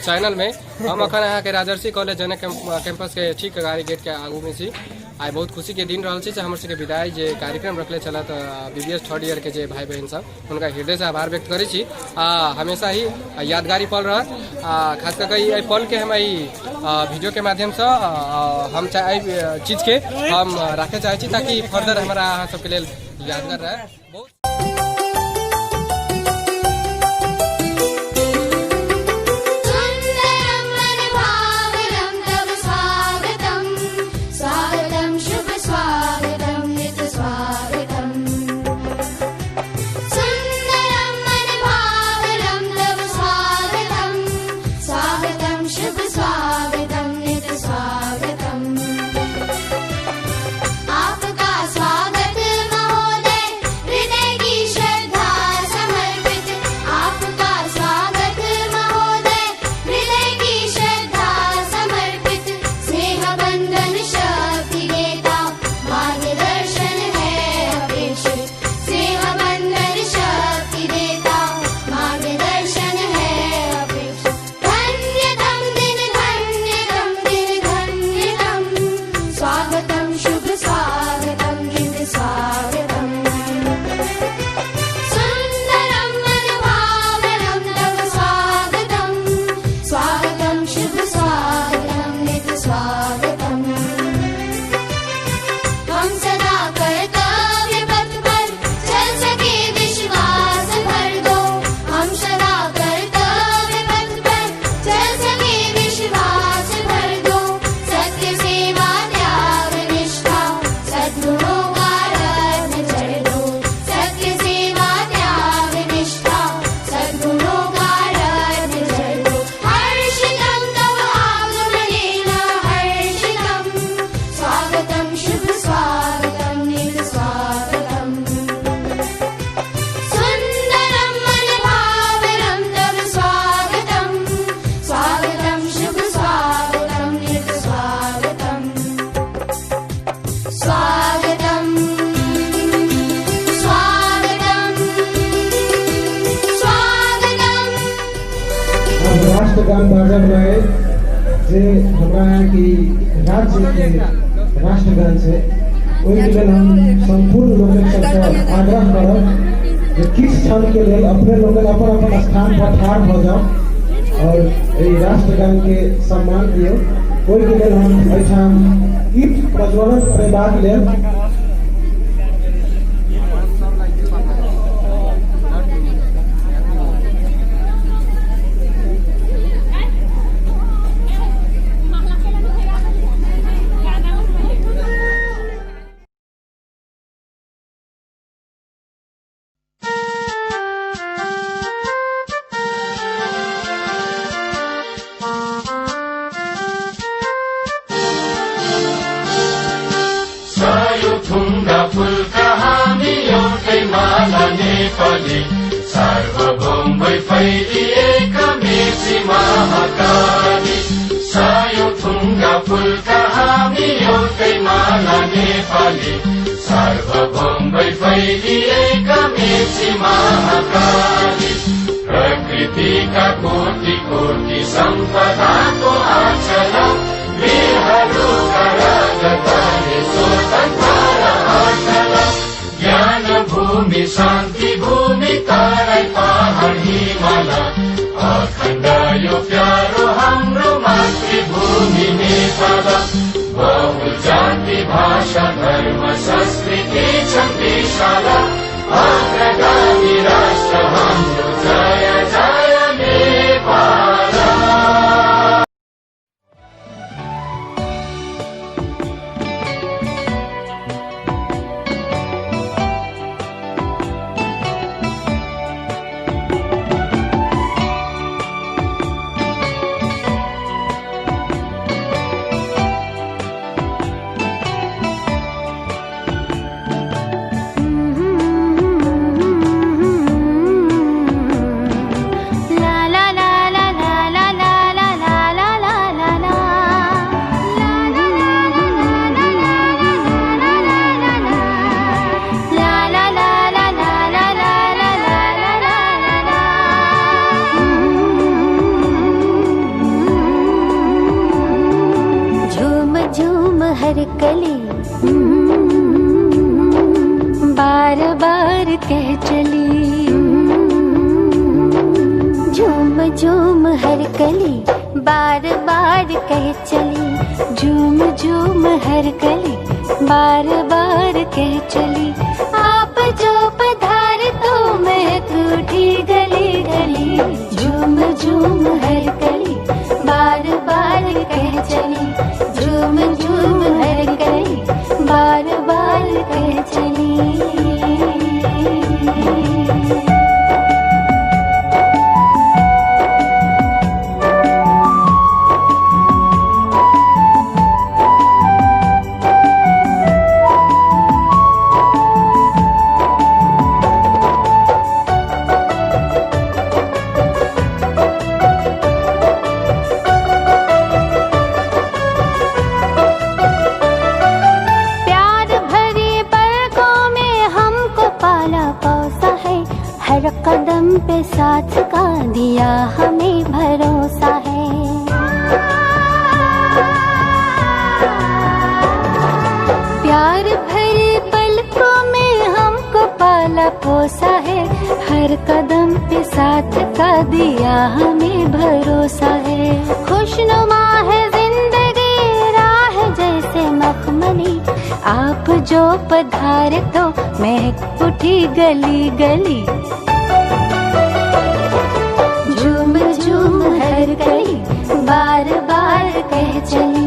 चैनलमे। हम अखन अहाँके राजर्षि कॉलेज जनक कैंपसके ठीक अगाड़ी गेटके आगूमे छी। आइ बहुत खुशीके दिन रहल छै जे हमर सबके विदाई जे कार्यक्रम रखले छल तऽ BBS third ईयरके जे भाई बहिन सब, हुनका हृदयसँ आभार व्यक्त करै छी आ हमेशा ही यादगारी पल रहत। आ खास कऽ एहि पलके हम एहि वीडियोके माध्यमसँ हम एहि चीजके हम राखै चाहै छी ताकि फर्दर हमरा अहाँ सबके लेल यादगार रहै। बहुत सुन्दरं मनभावनं तव स्वागतं, स्वागतं शुभ स्वागतं नित स्वागतम्। सुन्दरं मनभावनं तव स्वागतं, स्वागतं शुभ स्वागतं नित स्वागतम्। आपका स्वागत महोदय, हृदय की श्रद्धा समर्पित। आपका स्वागत महोदय, हृदय की श्रद्धा समर्पित। स्नेह बंधन शक्ति देता मार्गदर्शन है अपेक्षित। स्नेह बंधन शक्ति देता मार्गदर्शन है अपेक्षित। धन्यतम दिन, धन्यतम दिन, धन्यतम। स्वागतं शुभ स्वागतं नित स्वागतम्। सुन्दरं मनभावनं तव स्वागतं, स्वागतं शुभ स्वागतं नित स्वागतम्। हम सदा कर्तव्य पथ पर चल सके, विश्वास भर दो। हम सदा कर्तव्य पथ पर चल सके, विश्वास भर दो। सत्य, सेवा, त्याग, निष्ठा, सद्गुणों का रत्न जड़ दो। सत्य, सेवा, त्याग, निष्ठा, सद्गुणों का रत्न जड़ दो। हर्षितं तव आगमनेन हर्षितं। स्वागतं शुभ स्वागतं नित स्वागतम्। सुन्दरं मनभावनं तव स्वागतं, स्वागतं शुभ स्वागतं नित स्वागतम्। स्वागतं, स्वागतं, स्वागतम्। अब राष्ट्रगान बाजल रहे, जे हमरा की राज्य के राष्ट्रगान छै। ओहिके लेल हम सम्पूर्ण लोकनि सबसँ आग्रह करब जे किछु क्षणके लेल अपने लोकनि अपन अपन स्थान पर ठाढ़ भऽ जाउ और एहि राष्ट्रगान के सम्मान दियौ। ओहिके लेल हम एहिठाम दीप प्रज्वलन करेबाक लेल सयौँ थुङ्गा फुलका हामी एउटै माला नेपाली, सार्वभौम भई फैलिएका मेची महाकाली। सयौँ थुङ्गा फुलका हामी एउटै माला नेपाली, सार्वभौम भई फैलिएका मेची महाकाली। प्रकृतिका कोटि कोटि सम्पदाको आँचल, वीरहरूका रगतले स्वतन्त्र र अटल। ज्ञान भूमि, शान्ति भूमि, तराई, पहाड, हिमाल, अखण्ड यो प्यारो हाम्रो मातृभूमि नेपाल। बहुल जाति, भाषा, धर्म, संस्कृति छन् विशाल, अग्रगामी राष्ट्र हाम्रो, जय जय नेपाल। बार बार कह चली। झूम झूम हर कली बार बार कह चली, झूम झूम हर कली बार बार कह चली। आप जो पधार तो महक उठी गली गली, झूम झूम हर कली बार बार कह चली, झूम झूम हर कली बार बार कह चली। हर कदम पे साथ का दिया हमें भरोसा है। प्यार भरे पलकों में हमको पाला पोसा है, हर कदम पे साथ का दिया हमें भरोसा है। खुशनुमा है जिंदगी राह जैसे मखमली, आप जो पधारे तो महक उठी गली गली। झूम झूम हर कली बार बार कह चली।